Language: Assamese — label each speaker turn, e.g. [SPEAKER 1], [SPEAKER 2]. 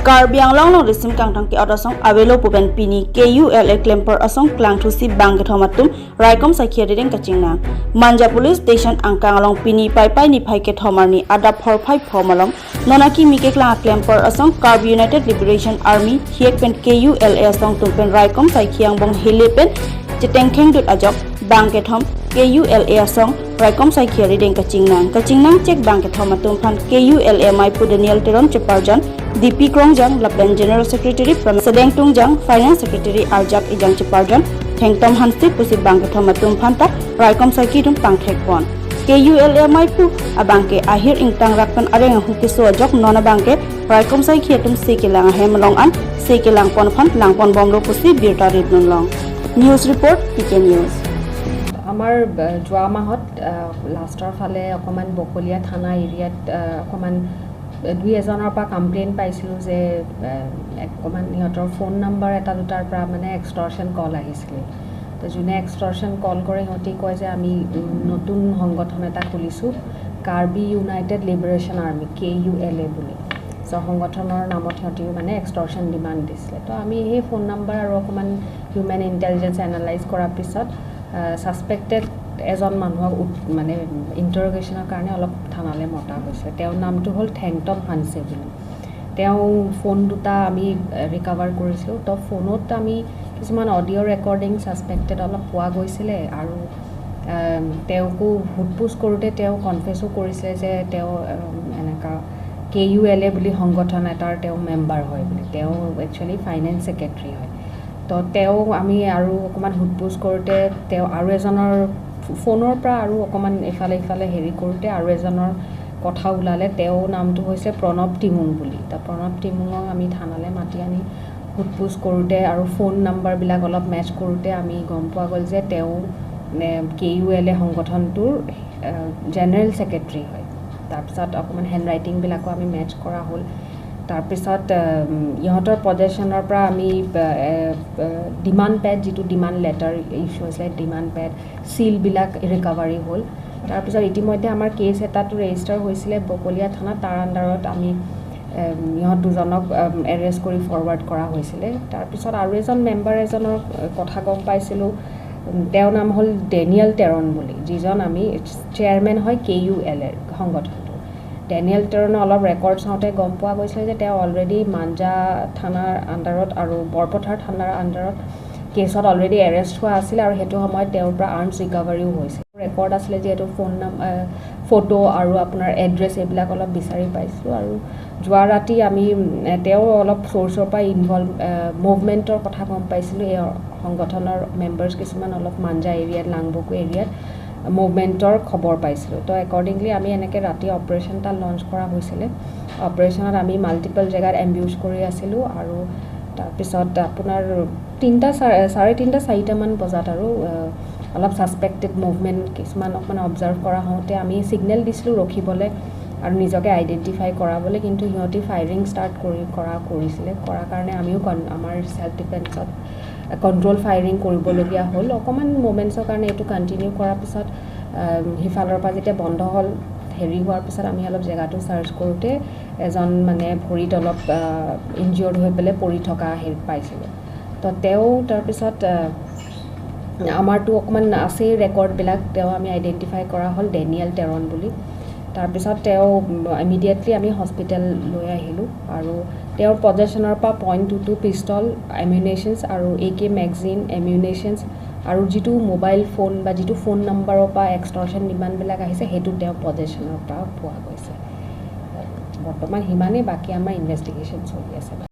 [SPEAKER 1] Karbi Anglong long risim kangthang ki odasong avelo puben pini KULA clamper asong klang thusi bang ke thomatum raikom sakhia rideng kachingna Manja police station angkang along pini pai pai ni phai ke thomarni ada phor phai phomalong nonaki mike klang clamper asong Karbi United Liberation Army hiek pen KULA asong tumpen raikom saikhiang bong hile pen chitengkheng dut ajok bang ke thom KULA asong raikom saikhia rideng kachingnang kachingnang chek bang ke thom atum phan KULA maipu Daniel Teron Cheparjan DP Krongjang Lapen General Secretary Sedeng Tungjang Finance Secretary Arjak Ijang Cheparjan Thengtom Hansi pusi bang ke thom atum phan ta raikom saiki dum pangthek pon KULA maipu abangke ahir ingtang rakpan areng hukiso ajok nona bangke raikom saiki tum sekelang hemlong an sekelang pon phan langpon bomro pusi birta ridnun long. News report, PK News.
[SPEAKER 2] আমাৰ যোৱা মাহত লাষ্টৰ ফালে অকণমান বকলীয়া থানা এৰিয়াত অকণমান দুই এজনৰ পৰা কমপ্লেইন পাইছিলোঁ যে অকণমান সিহঁতৰ ফোন নাম্বাৰ এটা দুটাৰ পৰা মানে এক্সটৰ্শ্যন কল আহিছিলে। তো যোনে এক্সটৰ্শ্যন কল কৰে, সিহঁতি কয় যে আমি নতুন সংগঠন এটা খুলিছোঁ, কাৰ্বি ইউনাইটেড লিবাৰেশ্যন আৰ্মি, কেইউএলএ বুলি। চ' সংগঠনৰ নামত সিহঁতিও মানে এক্সটৰ্শ্যন ডিমাণ্ড দিছিলে। তো আমি সেই ফোন নাম্বাৰ আৰু অকণমান হিউমেন ইণ্টেলিজেঞ্চ এনালাইজ কৰাৰ পিছত ছাছপেক্টেড এজন মানুহক মানে ইণ্টাৰগেশ্যনৰ কাৰণে অলপ থানালৈ মতা হৈছে। তেওঁৰ নামটো হ'ল থেংটম হানছে বুলি। তেওঁ ফোন দুটা আমি ৰিকাভাৰ কৰিছিলোঁ। তো ফোনত আমি কিছুমান অডিঅ' ৰেকৰ্ডিং ছাছপেক্টেড অলপ পোৱা গৈছিলে আৰু তেওঁকো সোধ পোছ কৰোঁতে তেওঁ কনফেছো কৰিছে যে তেওঁ এনেকুৱা কেইউএলএ বুলি সংগঠন এটাৰ তেওঁ মেম্বাৰ হয় বুলি। তেওঁ একচুৱেলি ফাইনেন্স ছেক্ৰেটেৰী হয়। তো তেওঁ আমি আৰু অকণমান সোধ পোছ কৰোঁতে তেওঁ আৰু এজনৰ ফোনৰ পৰা আৰু অকণমান ইফালে সিফালে হেৰি কৰোঁতে আৰু এজনৰ কথা ওলালে। তেওঁৰ নামটো হৈছে প্ৰণৱ টিমুং বুলি। তো প্ৰণৱ টিমুঙক আমি থানালৈ মাতি আনি সোধ পোছ কৰোঁতে আৰু ফোন নাম্বাৰবিলাক অলপ মেচ কৰোঁতে আমি গম পোৱা গ'ল যে তেওঁ কেইউএলএ সংগঠনটোৰ জেনেৰেল ছেক্ৰেটেৰী হয়। তাৰপিছত অকণমান হেণ্ড ৰাইটিংবিলাকো আমি মেচ কৰা হ'ল। তাৰপিছত ইহঁতৰ পজেশ্যনৰ পৰা আমি ডিমাণ্ড পেড, যিটো ডিমাণ্ড লেটাৰ ইছ্যু হৈছিলে, ডিমাণ্ড পেড, চিলবিলাক ৰিকাভাৰী হ'ল। তাৰপিছত ইতিমধ্যে আমাৰ কেছ এটাতো ৰেজিষ্টাৰ হৈছিলে বকলীয়া থানাত। তাৰ আণ্ডাৰত আমি ইহঁত দুজনক এৰেষ্ট কৰি ফৰৱাৰ্ড কৰা হৈছিলে। তাৰপিছত আৰু এজন মেম্বাৰ এজনৰ কথা গম পাইছিলোঁ। তেওঁৰ নাম হ'ল ডেনিয়েল টেৰন বুলি, যিজন আমি চেয়াৰমেন হয় কেইউএলএৰ সংগঠনটোৰ। ডেনিয়েল টেৰণৰ অলপ ৰেকৰ্ড চাওঁতে গম পোৱা গৈছিলে যে তেওঁ অলৰেডি মাঞ্জা থানাৰ আণ্ডাৰত আৰু বৰপথাৰ থানাৰ আণ্ডাৰত কেছত অলৰেডি এৰেষ্ট হোৱা আছিলে আৰু সেইটো সময়ত তেওঁৰ পৰা আৰ্মছ ৰিকাভাৰীও হৈছিল। ৰেকৰ্ড আছিলে যিহেতু ফোন নাম, ফটো আৰু আপোনাৰ এড্ৰেছ এইবিলাক অলপ বিচাৰি পাইছিলোঁ। আৰু যোৱা ৰাতি আমি তেওঁ অলপ চ'ৰ্চৰ পৰা ইনভলভ মুভমেণ্টৰ কথা গম পাইছিলোঁ। এই সংগঠনৰ মেম্বাৰ্ছ কিছুমান অলপ মাঞ্জা এৰিয়াত, লাংবকু এৰিয়াত মুভমেণ্টৰ খবৰ পাইছিলোঁ। তো একৰ্ডিংলি আমি এনেকৈ ৰাতি অপাৰেশ্যন এটা লঞ্চ কৰা হৈছিলে। অপাৰেশ্যনত আমি মাল্টিপল জেগাত এম্বিউজ কৰি আছিলোঁ আৰু তাৰপিছত আপোনাৰ 3টা, 3:30, 4টামান বজাত আৰু অলপ ছাছপেক্টেড মুভমেণ্ট কিছুমান অকণমান অবজাৰ্ভ কৰা হওঁতে আমি ছিগনেল দিছিলোঁ ৰখিবলৈ আৰু নিজকে আইডেণ্টিফাই কৰাবলৈ, কিন্তু সিহঁতি ফায়াৰিং ষ্টাৰ্ট কৰি কৰা কৰিছিলে। কৰাৰ কাৰণে আমিও আমাৰ ছেল্ফ ডিফেন্সত কণ্ট্ৰল ফায়াৰিং কৰিবলগীয়া হ'ল। অকণমান মুমেণ্টছৰ কাৰণে এইটো কণ্টিনিউ কৰাৰ পিছত সিফালৰ পৰা যেতিয়া বন্ধ হ'ল, হেৰি হোৱাৰ পিছত আমি অলপ জেগাটো চাৰ্চ কৰোঁতে এজন মানে ভৰিত অলপ ইনজিয়ৰ্ড হৈ পেলাই পৰি থকা হেৰি পাইছিলোঁ। তো তেওঁ তাৰপিছত আমাৰতো অকণমান আছেই ৰেকৰ্ডবিলাক, তেওঁ আমি আইডেণ্টিফাই কৰা হ'ল ডেনিয়েল টেৰন বুলি। তাৰপিছত তেওঁ ইমিডিয়েটলি আমি হস্পিটেল লৈ আহিলোঁ আৰু তেওঁৰ পজেশ্যনৰ পৰা .22 পিষ্টল, এমিউনেশ্যনছ আৰু একে মেগজিন, এমিউনেশ্যনছ আৰু যিটো মোবাইল ফোন বা যিটো ফোন নাম্বাৰৰ পৰা এক্সটৰ্শ্যন ডিমাণ্ডবিলাক আহিছে, সেইটো তেওঁৰ পজেশ্যনৰ পৰা পোৱা গৈছে। বৰ্তমান সিমানেই, বাকী আমাৰ ইনভেষ্টিগেশ্যন চলি আছে।